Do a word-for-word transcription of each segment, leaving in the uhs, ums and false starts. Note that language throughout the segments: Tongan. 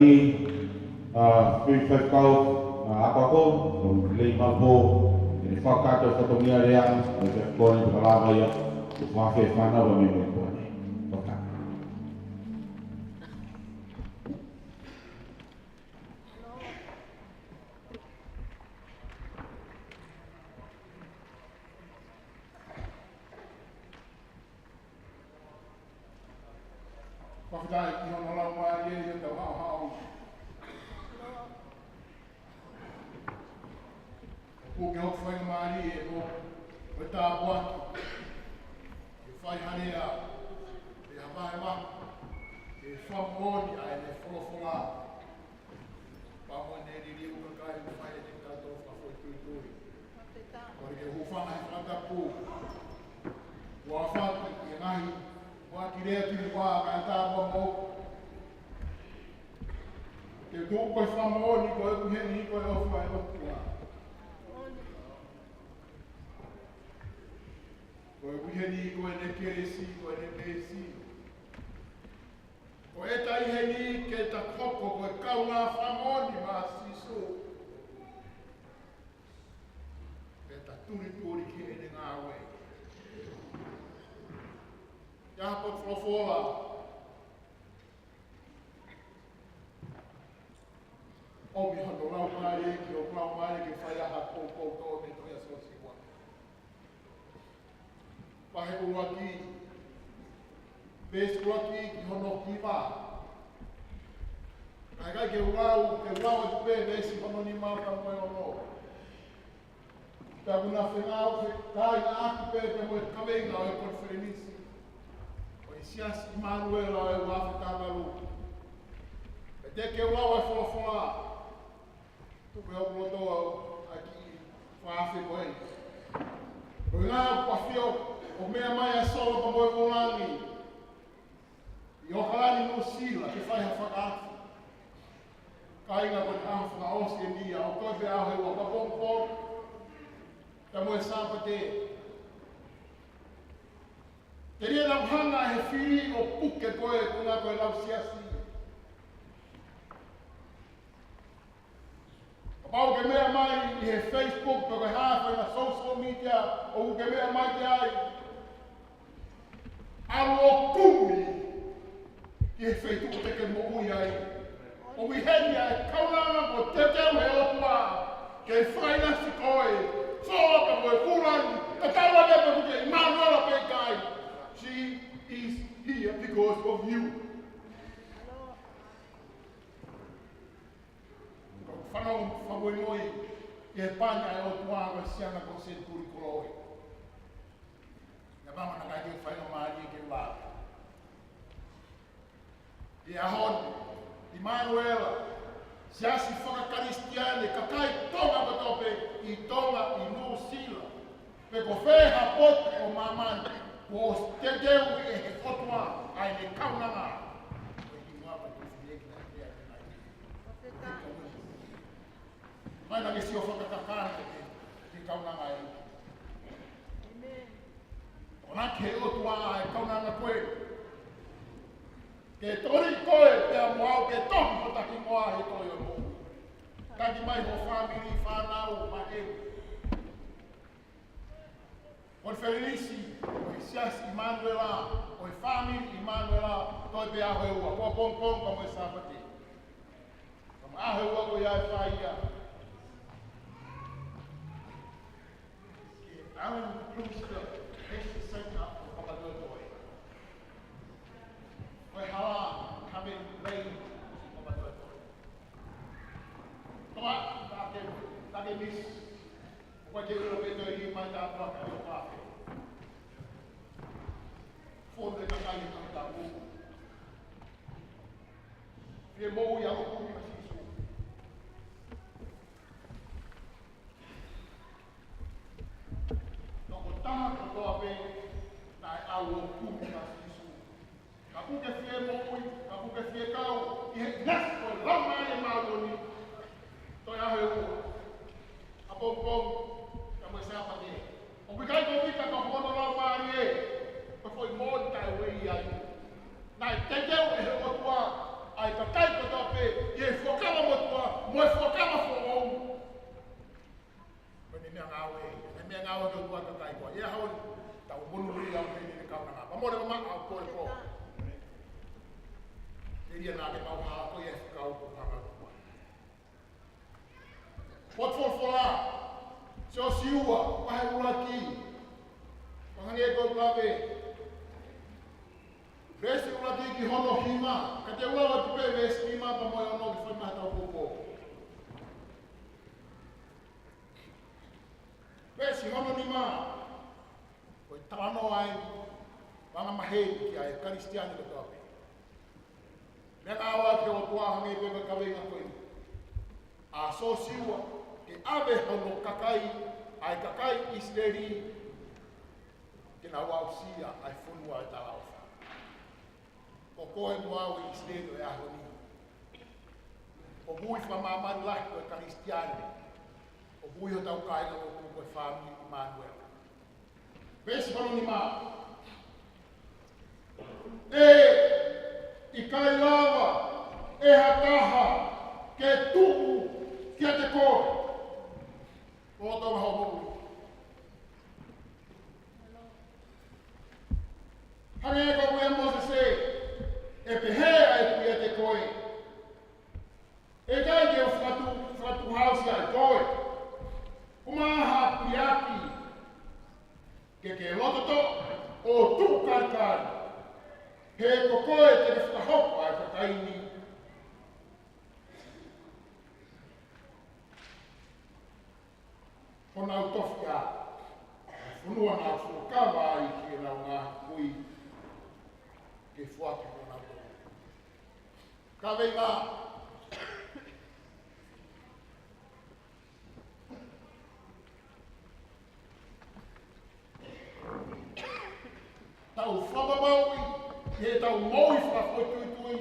ʻa, Faifekau, ʻa, Akoako, ʻo lei maʻu pē, ʻene fakakakato e fatongia lea, ʻo e fekoni, ʻo lava ia, ʻo fafē fānau ʻa me me kone. Fakakakato. Fakafetaʻi ki hono laumālie ʻi heʻetau haʻohaʻo. ʻOku ke hoko faingamālie ʻo, ʻo tāpuaki. Ke fai ha lea, ke hapa he ma, ke fakamoʻoni ʻa e folofola. Pea mo ʻene liliu kakai ʻoku fai ʻe kitautolu fakafoʻituitui. Kole ke u hūfanga he fakatapu. Ua fatu ʻi he ngaahi, ua ki lea ki ua ka e tā ua mo. Ke tuku ko e fakamoʻoni ko e ʻuhi ni ko e ʻofa ʻa e ʻOtua. Ko e ʻuhi ni ko ʻene kelesi, ko ʻene meesi. Ko e taimi heni ke ta hoko ko e kaungā fakamoʻoni maʻa Sīsū. Ke ta tulituli ki heʻene ngāue. ʻI he potu folofola. ʻOmi hono laumālie, ki hoʻo laumālie ke fai ha poupou tō me tohi ʻa Siosiua. Vahe ʻuluaki, veesi ʻuluaki ki hono hiva. Kae ʻikai ke u lau, ke u lau atu pē veesi hono nima pea mo e ono. Pea ʻoku na fengāueʻaki pē pea mo e kaveinga ʻo e konifelenisi ʻo e Siasi ʻImanuela ʻo e Uafe Tāvalu. Pea te ke u lau e folofola. Tuku ʻe hoku loto ʻa e kiʻi fakaafe ko eni. Ko e ngaahi ʻafio ʻo meʻa mai ʻa Solo pea mo e Vūlangi ʻi ʻAokalani, Nuʻusila, ke fai ha fakaafe. Kāinga, ko e ʻaho fakaʻosi eni ia ʻo e ʻaho ʻe ua, pongipongi pea mo e Sāpate. Telia naʻa ku hanga he fili ʻo puke koe, ko e ngaahi ko e lau siasi. Kapau ʻoku ke meʻa mai ʻi he Facebook, pe ko e hā fua e ngaahi social media ʻoku ke meʻa mai ki ai, ʻalu ʻo kumi ki he feituʻu te ke moʻui ai. ʻOku ʻi heni ʻa e kaunanga kuo teuteu ʻe he ʻOtua ke fakaʻinasi koe, Solo pea mo e Vūlangi, tatau ai pē pe ʻoku ke ʻImanuela pe ʻikai. She is here because of you. Ko e fanongo fakamolemole ʻi he pani ʻa e ʻOtua ko e siana ko Senituli Kolohe. Naʻa mau ʻikai ke faingamālie ke u lau. ʻI he ʻaho ni, ʻImanuela, siasi fakakalisitiane, kakai Tonga kotoa pē, ʻi Tonga, ʻi Nuʻusila, pe ko fē ha potu ʻo māmani, kuo ʻosi teuteu ʻe he ʻOtua ʻa ʻene kaunanga. Ko e hingoa ko e tufi ʻe kina ʻi he ʻaho ni. Mai na ke sio fakakakana ki he, ki he kaunanga ē. ʻĒmeni. ʻOange ʻe he ʻOtua e kaunanga ko ē ke toli koe pea mo au ke tohi hota hingoa he tohi ʻo e moʻui. Taki mai ho fāmili, fānau, maheni. Konifelenisi ʻo e Siasi ʻImanuela, ʻo e fāmili ʻImanuela, toe pē ʻaho ʻe ua, pongipongi pea mo e Sāpate. Pea mo e ʻaho ʻe ua ko ia ʻe fai ia. Alan Brewster, Christian Center ʻo Papatoetoe. Ko e hala Carmen Lane ʻo Papatoetoe. Toa, take, take misi. ʻOku ʻikai ke u ʻilo pe toe ʻi mai tāpuaki ʻo e uafe. Fonu e kakai ʻi he Tongatapu. Fie moʻui ʻa e ʻOtua ʻia Sīsū. Tokotaha kotoa pē naʻe ʻalu ʻo kumi kia Sīsū. Kapau ʻoku ke fie moʻui, kapau ʻoku ke fie kau ʻi he ʻinasi ʻo e Laumālie Māʻoniʻoni, toe ʻaho ʻe ua, ʻapongipongi pea mo e Sāpate. ʻOku ʻikai ko vita ka ko hono Laumālie, ko e foʻi moʻoni taʻeueʻia ia. Naʻe teuteu ʻe he ʻOtua ʻa e kakai kotoa pē ʻi Potu folofola, Siosiua, vahe ʻuluaki. Hangē ko e lave. Veesi ʻuluaki ki hono nima. Ka te u lau atu pē veesi nima pea mo e ono ke fai mai ʻetau poupou. Veesi hono nima. Ko e talanoa ʻa e anga maheni ki he Kalisitiane kotoa pē. Meʻangāue ki he ʻOtua hangē pē ko e kaveinga ko eni ʻa Siosiua, ke ʻave hono kakai, ʻa e kakai ʻIsileli, ke nau aʻusia ʻa e fonua ʻo e talaʻofa. Ko koe mo au ʻi ʻIsileli ʻo e ʻaho ni. ʻOku ui fakamāmani lahi ko e Kalisitiane. ʻOku ui hotau kāingalotu ko e fāmili ʻImanuela. Veesi hono nima. ʻE ʻikai lava ʻe ha taha ke tuʻu kiate koe. Lolotonga hoʻo moʻui. Hangē ko e ui ʻa Mōsese, ʻe pehē ʻa e ʻEiki kiate koe, ʻe ʻikai ke u fakatu-, fakatuʻuhausi ʻa koe. Ko e maha puliaki, ke ke lototoʻa ʻo tuʻu kalikali. He ko koe te ke fakahoko ʻa e kakai ni honau tofiʻa, fonua naʻa ku fuakava ai ki heʻenau ngaahi kui, ke foaki honau tofiʻa. Kaveinga. Tau fakapapauʻi, he tau moʻui fakafoʻituitui,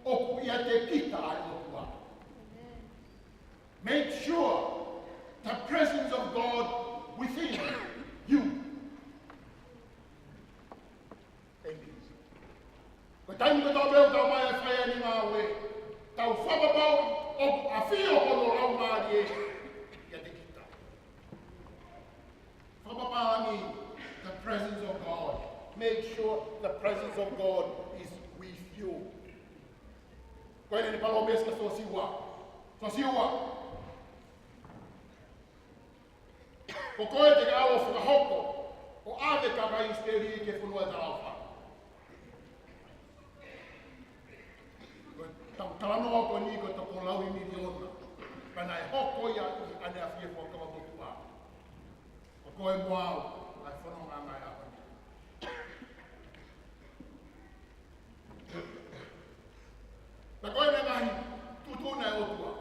ʻoku ʻiate kita ʻa e ʻOtua. Make sure the presence of God within you. Amen. Ko e taimi kotoa pē ʻoku tau ōmai ʻo fai ai ʻa e ngāue, tau fakapapauʻi ʻoku ʻafio hono Laumālie ʻiate kita. Fakapapauʻi the presence of God. Make sure the presence of God is with you. Ko ʻene palōmesi kia Siosiua. Siosiua, ko koe te ke ʻalu ʻo fakahoko ʻo ʻave kakai ʻIsileli ki he fonua talaʻofa. Ko e tau talanoa ko eni ko e toko laui miliona. Pea naʻe hoko ia ʻi ʻaneafi he Fuakava Motuʻa. Ko koe mo au, ʻa e fononga ʻa e ʻaho ni. Pea ko e ngaahi tuʻutuʻuni ʻa e ʻOtua.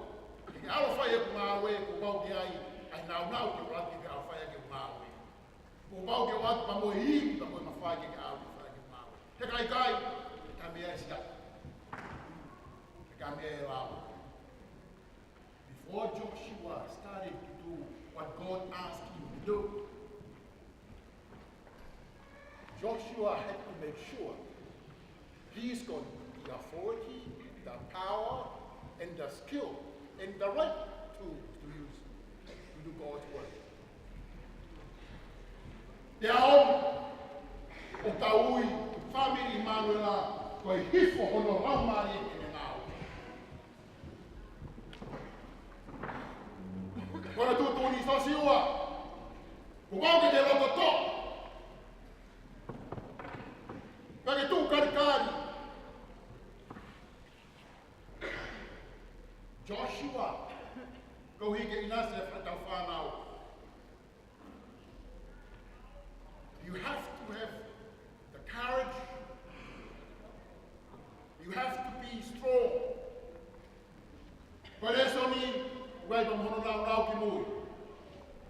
Ke ke ʻalu ʻo fai ʻeku ngāue, kuo pau ke ʻi ai ʻa e nāunau ke u ʻalu ke ke ʻalu ʻo fai ʻeku ngāue. Kuo pau ke u ʻalu pea mo e ivi, pea mo e mafai ke ke ʻalu ʻo fai ʻeku ngāue. He ka ʻikai, ʻe ʻikai meʻa ia ʻe siʻaki. ʻE ʻikai meʻa ia ʻe lava. Before Joshua started to do what God asked him to do, Joshua had to make sure he's got the authority, the power, and the skill, and the right to, to use, to do God's work. Pea ʻoku tau ui, fāmili ʻImanuela, ko e hifo hono Laumālie ki heʻene ngāue. Ko e tuʻutuʻuni kia Siosiua, kuo pau ke ke lototoʻa, pea ke tuʻu kalikali. Joshua, koeʻuhi ke ʻinasi ʻa e fānau. You have to have the courage. You have to be strong. Ko e lēsoni, ʻoku ʻi ai pē mo hono nāunau ki mui.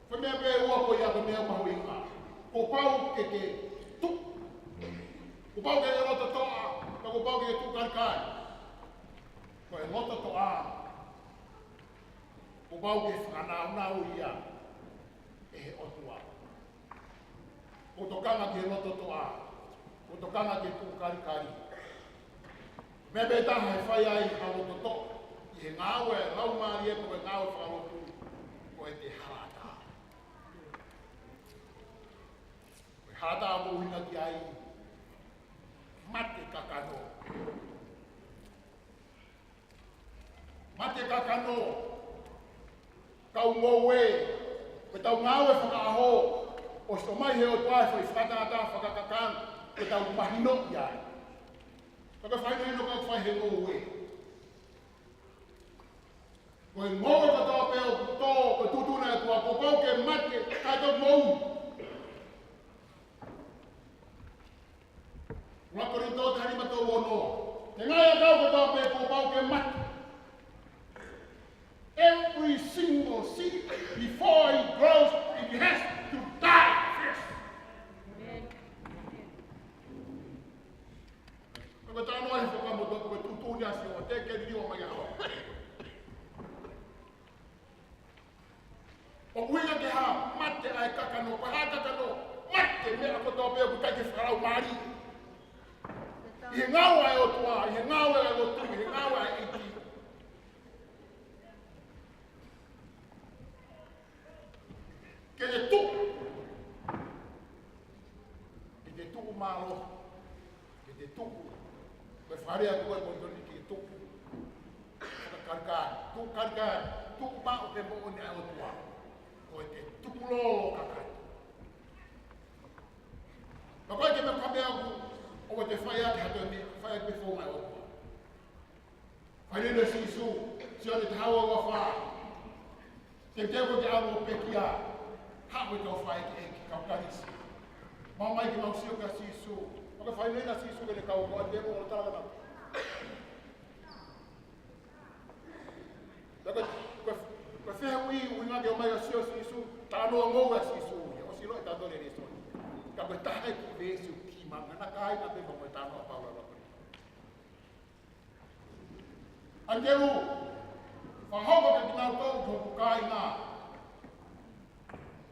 Ko e meʻa pē ʻe ua ko ia ko e meʻa mahuʻinga. Kuo pau ke ke tuʻu. Kuo pau ke ke lototoʻa, pea kuo pau ke ke tuʻu kalikali. Ko e lototoʻa, kuo pau ke fakanāunau ia ʻe he ʻOtua. Ko e tokanga ki he lototoʻa, ko e tokanga ki he tuʻu kalikali. Meʻa pē taha ʻe fai ai ha lototoʻa ʻi he ngāue ʻa e Laumālie pe ko e ngāue fakalotu, ko ʻete hala ʻatā. Ko e hala ʻatā ʻoku ʻuhinga ki ai mate kakano. Mate kakano. Kau ngoue, ko ʻetau ngāue fakaʻaho, ʻosi ʻomai he ʻOtua e foʻi fakatangata fakakakano, ko ʻetau mahino ia. Ka ko e fai no ka fai he ngoue. Ko e ngoue kotoa pē ʻoku tō, ko e tuʻutuʻuni ʻa e ʻOtua, kuo pau ke mate, kae toki moʻui. ʻUluaki Kolinitō taha nima tolu ono. Ko e ngaahi ʻakau kotoa pē kuo pau ke mate. Every single seed, before it grows, it has to die first. Ko e talanoa he Fuakava Motuʻa ko e tuʻutuʻuni ʻa Sihova, te ke liliu mai ʻa Sihova. ʻOku ʻuhinga ki he hā? Mate ʻa e kakano, ko e hā e kakano? Mate e meʻa kotoa pē ʻoku ʻikai ke fakalaumālie. ʻI he ngāue ʻa e ʻOtua, ʻi he ngāue ʻa e lotu, ʻi he ngāue ʻa e ʻEiki. Ke te tuʻu. Ke te tuʻu mālohi. Ke te tuʻu. Ko e fale ʻa ko e moʻoni ke tuʻu. Fakakalikali. Tuʻu kalikali. Tuʻu maʻu he moʻoni ʻa e ʻOtua. Ko e te tuʻu lolo kakai. Ka ko e ke me ka meʻa ʻoku, ʻoku te fai ake ha toe meʻa, fai ake pē founga ʻa e ʻOtua. Fai lele Sīsū, Sione taha ua ua fā. Te te ko te amo pekia, haʻu e kau faʻē ki he ʻEiki kau Kalisi. Mau mai ke mau sio kia Sīsū. Ka ko e fai lele Sīsū ke ne kau ko ʻAndelu ʻo tala na. Ka ko, ko, ko e fehuʻi, ʻuhinga ke ʻomai ʻa Sio Sīsū, talanoa ngoue ʻa Sīsū, ʻosi ʻilo ʻe tautolu e lēsoni. Ka ko e taha e kiʻi veesi ʻoku kiʻi mangana kāinga pē mo e talanoa ʻa Paula ʻi he ʻApokalipsi. ʻAndelu, fakahoko kiate kinautolu ko hoku kāinga.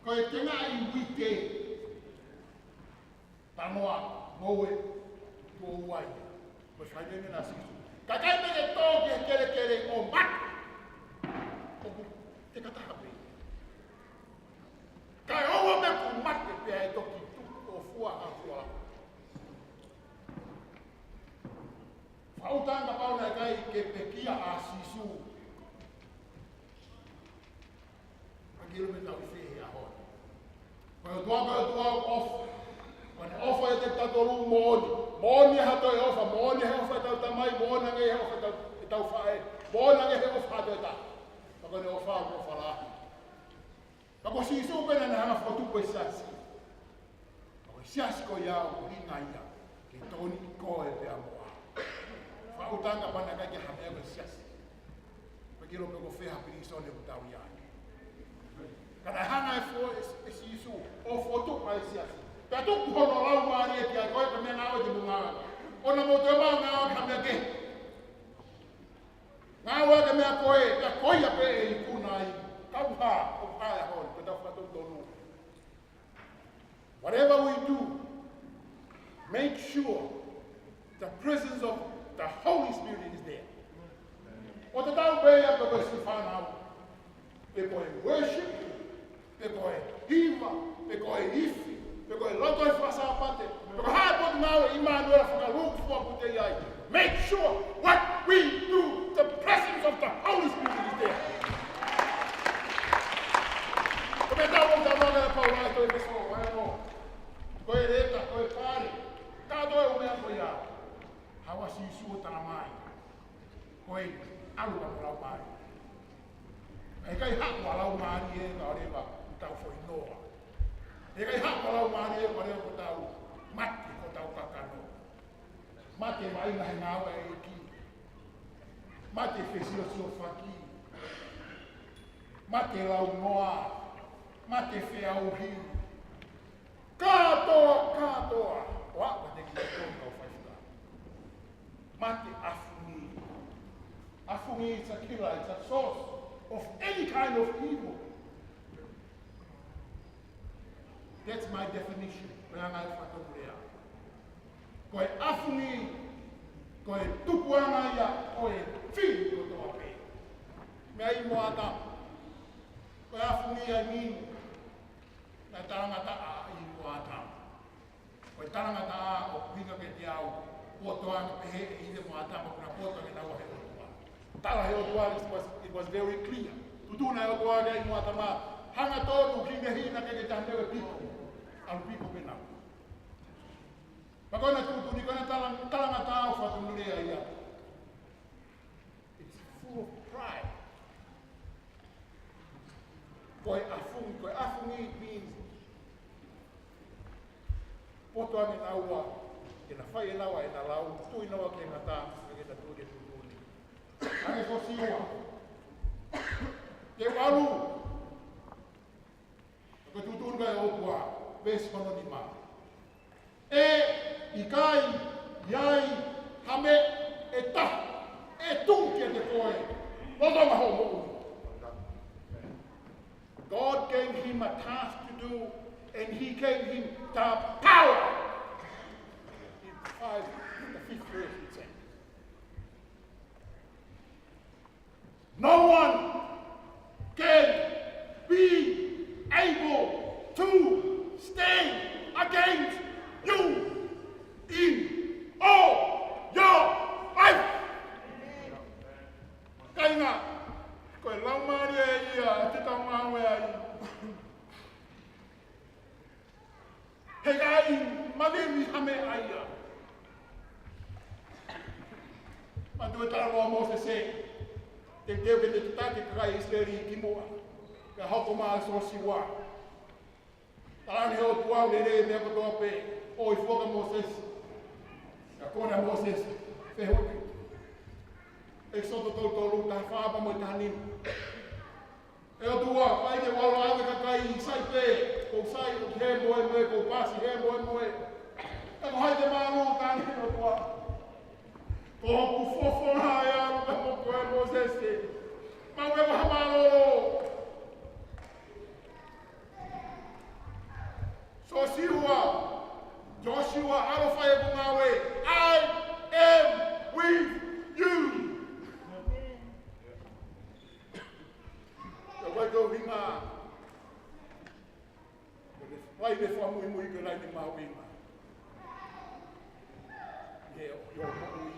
Ko e tengaʻi uite. Talanoa ngoue, tuʻo ua ia. Ko e fai lele ʻa Sīsū. Ka ʻikai pē ke tō ki he kelekele ʻo mate. ʻOku te kataha pē. Kae ʻoua pē kuo mate pea ʻe toki tuʻu ʻo fua ha fua. Faʻu tanga pau naʻe ʻikai ke pekia ʻa Sīsū. Ka ke ʻilo me tau ʻi fē he ʻaho ni. Ko e ʻOtua, ko e ʻOtua ʻofa. Ko ʻene ʻofa ʻiate kitautolu moʻoni. Moʻoni ha toe ʻofa, moʻoni he ʻofa ʻetau Tamai, moʻoni ange he ʻofa ʻetau, ʻetau faʻē, moʻoni ange he ʻofa ʻa e taha. Ka ko ʻene ʻofa, ko e ʻofa lahi. Ka ko Sīsū pē naʻa ne hanga ʻo fokotuʻu e siasi. Ka ko e siasi ko ia ʻoku ʻuhinga ia ke tokoni koe pea mo au. Faʻu tanga pau naʻe ʻikai ke ha meʻa ko e siasi. Ka ke ʻilo pē ko fē ha pilīsone ʻoku tau ʻi ai. Ka naʻe hanga ʻe fo-, ʻe, ʻe Sīsū ʻo fokotuʻu ʻa e siasi. Pea tuku hono Laumālie ki ai, ko e meʻa ngāue te mo ngāue. ʻOua naʻa mou toe maʻu ngāue ki ha meʻa kehe. Ngāue ki he meʻa ko ē, pea ko ia pē ʻe ikuna ai. Kau hā, kau hā e ʻaho ni, ko ʻetau fakatonutonu. Whatever we do, make sure the presence of the Holy Spirit is there. ʻO tatau pē ia pe ko e siʻi fānau, pe ko e worship, pe ko e hiva, pe ko e ifi, pe ko e lotu ʻi he Sāpate, pe ko e hā e potungāue ʻImanuela fakalūkufua ʻoku te ʻi ai. Make sure what we do, the presence of the Holy Spirit is there. Ko e meʻa ʻoku tau ʻomai ʻa Paula ʻi he ʻEfesō, ʻa ia ko, ko e leta, ko e fale, kātoa e ʻū meʻa ko ia. Haʻu ʻa Sīsū ʻo tala mai. Ko e ʻalu ʻa e Laumālie. ʻE ʻikai haʻu ʻa e Laumālie kae ʻoua leva kuo tau foʻi noa. ʻE ʻikai haʻu ʻa e Laumālie kae ʻoua leva kuo tau mate, kuo tau kakano. Mate e vaʻinga he ngāue ʻa e ʻEiki. Mate e fesiosiofaki. Mate e launoa. Mate e feʻauhi. Kātoa, kātoa. ʻOua, mate ki he kau faifekau. Mate ʻafungi. ʻAfungi is a killer, it's a source of any kind of evil. That's my definition. Ko e anga e fakatonulea. Ko e ʻafungi, ko e tupuʻanga ia ʻo e fili kotoa pē. Meʻa ʻi muʻa ʻa ʻĀtama. Ko e ʻafungi ia ʻi Nīnini. Naʻe talangataʻa ʻi muʻa ʻa ʻĀtama. Ko e talangataʻa ʻoku ʻuhinga kiate au, poto ange pehē ʻe ʻIvi mo ʻĀtama kuo na poto ange naua he ʻOtua. Tala he ʻOtua, it was, it was very clear. Tuʻutuʻuni ʻa e ʻOtua ki ai mo ʻĀtama, hangatonu, hinehina, ʻikai ke toe ʻi ai ha meʻa, ʻe piko. ʻAlu piko pē naua. Pea ko ʻena tuʻutuʻuni, ko ʻena talang-, talangataʻa ʻoku fatongia ia. It's full of pride. Ko e ʻafungi, ko e ʻafungi means poto ange naua, ke na fai ʻe naua ʻena lau, tui naua ki he ngata, ke na tui ke tuʻutuʻuni. Hangē ko Siua. Ke ʻalu. Ko e tuʻutuʻuni ʻa e ʻOtua, veesi hono nima. ʻE ʻikai ʻi ai ha meʻa ʻe taha ʻe tuʻu kiate koe, lolotonga hoʻo moʻui. God gave him a task to do, and he gave him the power. In five, the fifth verse it says, "No one can be able to stand against you in all your life." Kāinga, ko e laumālie ia ʻoku te tau ngāue ai. He ʻikai mavivi ha meʻa ia. Manatuʻi e talanoa ʻo Mōsese, teuteu ke ne tataki e kakai ʻIsileli ki muʻa, pea hoko mai ʻa Sōsiua. Talaange ʻe he ʻOtua ʻoku lelei e meʻa kotoa pē, ʻohifua kia Mōsese. Pea ko ena Mōsese, fehuʻi. ʻEkisoto tolu tolu, taha fā pea mo e taha nima. ʻE ʻOtua, fai ke u ʻalu ʻo ʻave e kakai, sai pē, ʻoku sai, ʻoku hē mo e mo e, ʻoku pasi, hē mo e mo e. Ka ko hai te mālō, talaange ʻe he ʻOtua. Ko hoku fofonga ʻe ʻalu pea mo koe Mōsese. Maʻu pē ha mālōlō. Sōsiua, Joshua, ʻalu ʻo fai hoku ngāue. I am with you. Ka ʻoku ʻikai ke u hinga. Ko e fai e fakamuimui ke laine mahuʻinga. He ʻoku ʻi hoʻo moʻui.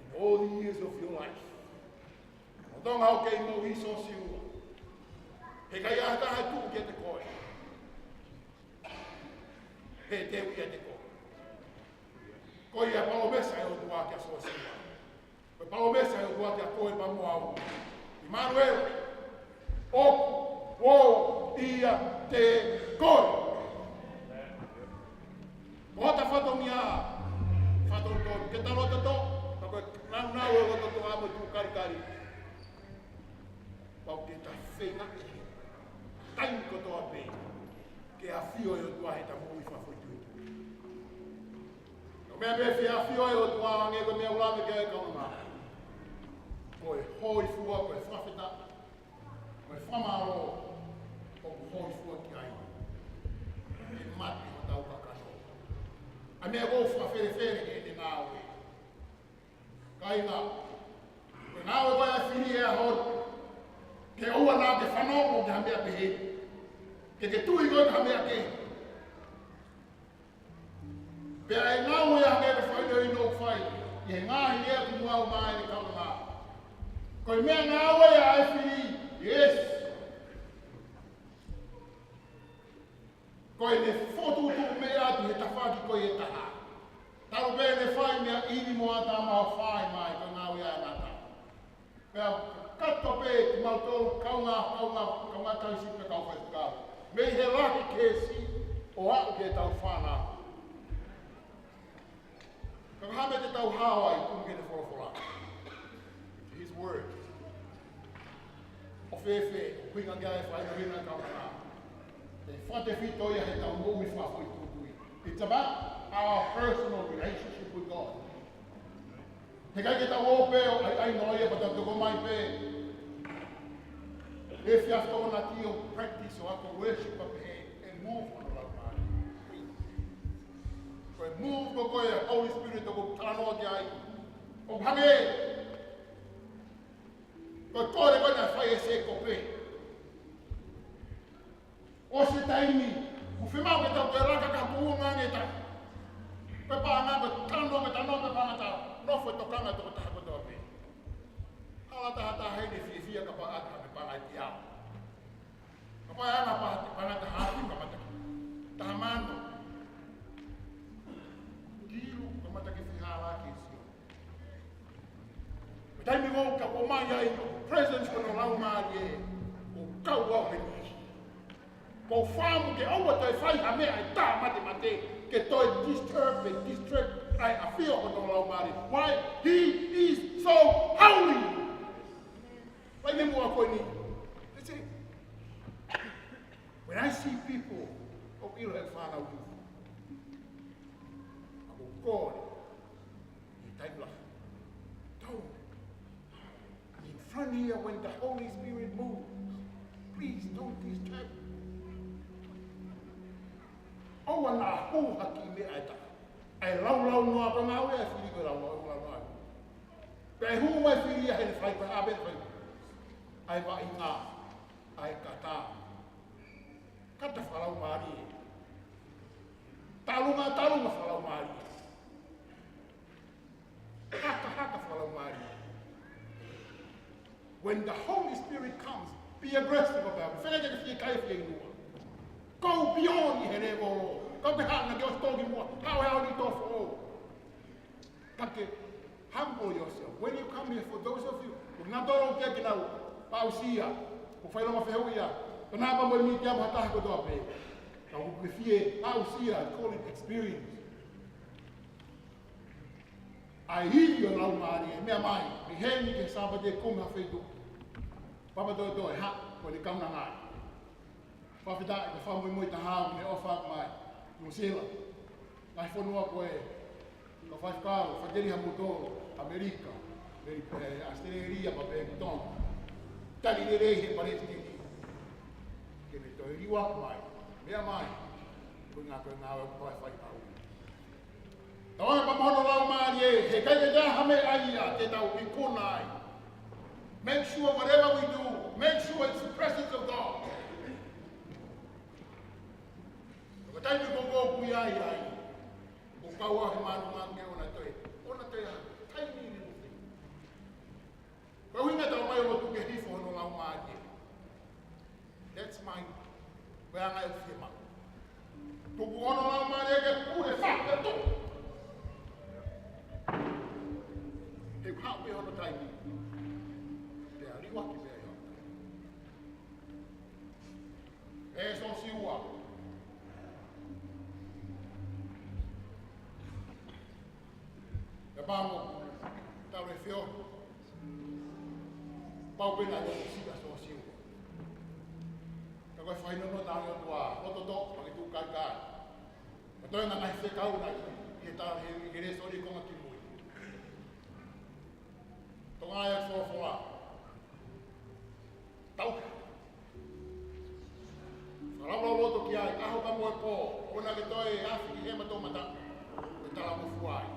In all the years of your life. Lolotonga hoʻo kei moʻui Sōsiua. He ʻikai ha taha ʻe tuʻu kiate koe. He te u ʻiate koe. Ko ia palōmesi ʻa e ʻOtua kia Sōsiua. Ko e palōmesi ʻa e ʻOtua kia koe pea mo au. ʻImanuela, ʻoku ou ʻiate koe. Ko hota fatongia, fatongia, ke ta loto-toʻa, ka ko e naunau ʻo e loto-toʻa mo e tuʻu kalikali. Pau ke ta feinga ʻi he taimi kotoa pē ke ʻafio ʻa e ʻOtua heʻeta moʻui fakafoʻituitui. Ko e meʻa pē ʻe fie ʻafio ai ʻa e ʻOtua, hangē ko e meʻa ʻoku lave ki ai e kaungā. Ko e hōifua, ko e fakafetaʻi, ko e fakamālō, ʻoku hōifua ki ai. ʻE mate hotau kakano. ʻA e meʻa ʻoku fakafelefele ʻene ngāue. Kāinga, ko e ngāue ko ē ʻa e fili he ʻaho ni, ke ʻoua naʻa ke fanongo ki ha meʻa pehē, ke ke tui koe ki ha meʻa kehe. Pea ʻe ngāue ia hangē ko e fakahinohino ʻoku fai ʻi he ngaahi lea kuo ʻomai ʻe he kaungā. Ko e meʻangāue ia ʻa e fili, yes. Ko ʻene fokotuʻutuʻu meʻa atu he tafaʻaki ko ia ʻe taha. Talu pē ʻene fai meʻa ʻi he moʻui ʻa ʻĀtama ʻo fai mai ko e ngāue ia ʻa e ngata. Pea kakato pē kimautolu kaungā, kaungā, kaungā tauhi sipi pea kau faifekau. Mei he lahi ki he siʻi ʻo aʻu ki heʻetau fānau. Ka ko e hā e meʻa te tau hao ai, tuʻu ki heʻene folofola. His word. ʻO fēfē, ʻuhinga ki ai e fakahinohino ʻa e kaungā. ʻE fakatefito ia heʻetau moʻui fakafoʻituitui. It's about our personal relationship with God. He ʻikai ke tau ō pē ʻo ʻai, ʻai noa ia pea tau toko mai pē. ʻE fia toko na ki ʻo practice ʻo ako worship pea pehē, ʻe move hono laumālie. Ko e move ko ē ʻa e Holy Spirit ʻoku ou talanoa ki ai. ʻOku hangē ko e kole ko ē naʻe fai ʻe Sēkope. ʻOsi e taimi, ʻoku fiemaʻu ke tau toe laka ki ha tuʻunga ange ʻe taha. Ko e paʻanga ko e talanoa, ko e talanoa, ko e paʻanga tau nofo e tokanga tokotaha kotoa pē. Hala taha taha he Taimi ʻoku ʻomai ai ʻa e presence ʻo hono Laumālie, ʻoku kau au he niʻihi. Ko e fakaʻamu ke ʻoua toe fai ha meʻa ʻe tāmatemate, ke toe disturb, ke distract ʻa e ʻafio ʻo hono Laumālie. Why? He is so holy. Laine muʻa ko eni. That's it. When I see people, ʻoku ʻilo he fānau ʻi, ʻoku kole, ʻi taimi lahi. Don't. In front here, when the Holy Spirit moves, please don't disturb. ʻOua naʻa hū ha kiʻi meʻa ʻe taha. ʻA e laulau noa, ko e ngāue ʻa e fili ko e laulau, laulau noa. Pea hū mai e fili ia he fai, pea ʻave fai. ʻA e vaʻinga, ʻa e kata. Kata fakalaumālie. Talunga, talunga fakalaumālie. Haka, haka fakalaumālie. When the Holy Spirit comes, be aggressive about it. Fēfē ke ke fie kai, fie inua. Go beyond ʻi he level. Kau ke hanga ke ʻosi toki muʻa. How, how do you talk for all? Ka ke humble yourself. When you come here, for those of you, ʻoku nau tolo ke ke nau, pau sia, ʻoku fai longo fehuʻia, ko e nāpā mo e mītia mo ha taha kotoa pē. Ka ʻoku ke fie, pau sia, call it experience. ʻA e ivi ʻo e Laumālie, meʻa mai, mei heni ki he Sāpate kumi ha feituʻu. Papatoetoe, ha, ko e kaunanga ai. Fakafetaʻi, ko e fakamolemole taha ʻoku ne ʻofa mai. Nuʻusila. Ngaahi fonua ko ē, ko e faifekau, faʻiteliha mo tolo, ʻAmelika, Ameli-, ē, ʻAositelēlia, pea pehē ki Tonga. Tali lelei he palesiteni. Ke ne toe liuaki mai, meʻa mai, ko e ngā, ko e ngāue ʻoku fai fai au. Tau ʻoange pē mo hono Laumālie, he ʻikai ke ʻi ai ha meʻa ia te tau ikuna ai. Make sure whatever we do, make sure it's the presence of God. Ko e taimi ko ē ʻoku ʻi ai ai, ʻoku kau ai he mānumanu ke ʻoua toe, ʻoua toe ʻa e taimi ni. Ko e ʻuhinga tau mai ʻo lotu ke hifo hono Laumālie. That's mine. Ko e anga ʻeku fiemaʻu. Tuku hono Laumālie ke pule faka tu. He ʻoku haʻu pē hono taimi. Pea liuaki pē ia. ʻE Siosiua. Ka pamo, tau le fio. Pau pē naʻe lotu siʻi ʻa Siosiua. Ka ko e fai nono tau ʻOtua, ʻo toto, pake tu kai kai. Ka toe ngaahi fekau naʻe, ʻi he tala he, he lēsoni konga kimui. Tonga ia folofola. Tau. Fakalaulauloto ki ai, ʻaho pea mo e pō, ʻoua naʻa ke toe afi ki hema toʻomataʻu, ʻo talangofua ai.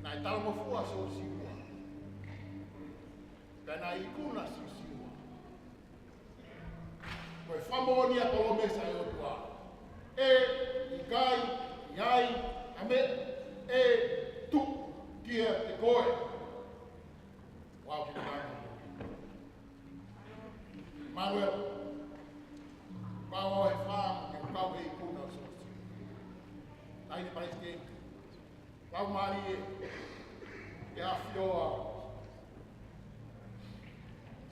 Naʻe talangofua Siosiua. Pea naʻe ikuna Siosiua. Ko e fakamoʻoni ʻa e palōmesi ʻa e ʻOtua. ʻE ʻikai ʻi ai ha meʻa ʻe tuku kiate koe. Wow, ki te mano. Manuel. Pau he fānau, ke kau he ikuna Siosiua. Taʻahine palesiteni. Laumālie, ke ʻafioʻi.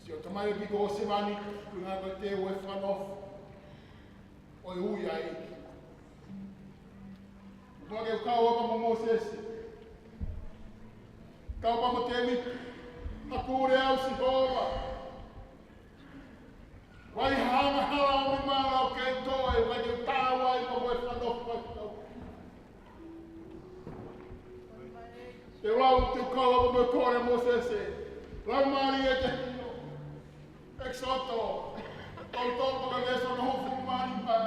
Sio tamai ʻo piko ʻo sevāniti, kuinga ko e teu ʻe fakanofo. ʻOi ui ai. Mo ke kau pea mo Mōsese. Kau pea mo Tēvita. Haku lea au Sihova. Vai hanga hala o mi mala o ke toe, vai ke tau ai mo e fano fai tau. Te lau te kau mo kore Mōsese. Laumālie te hino. Exodo. Tau tau mo ka leso no hofu mani pa.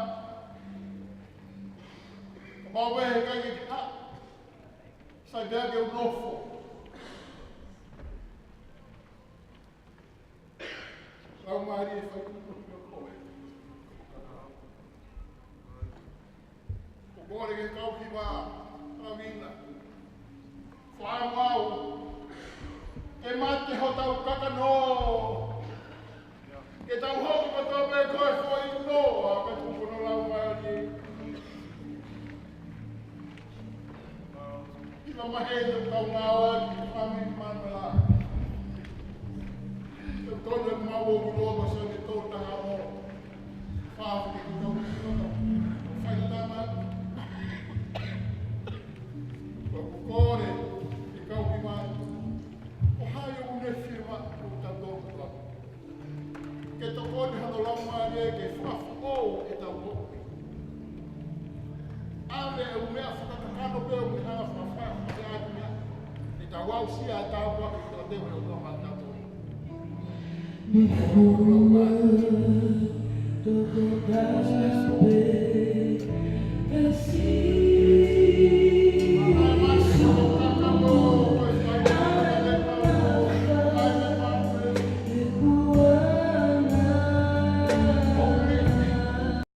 Mau e he kai ke ha. Sai pea ke u nofo. Laumālie fai tuku ki koe. Ko koe ke kau ki vā, kau vina. Fai mau. Ke mate hotau kakano. Ke tau hoko kotoa pē koe foʻi noa, ka tuku no Laumālie. Ki ma mahe te kau ngāua ki fami mana. Aʻusia e tāpuaki kotoa pē ʻo e ʻOtua maʻa kitautolu.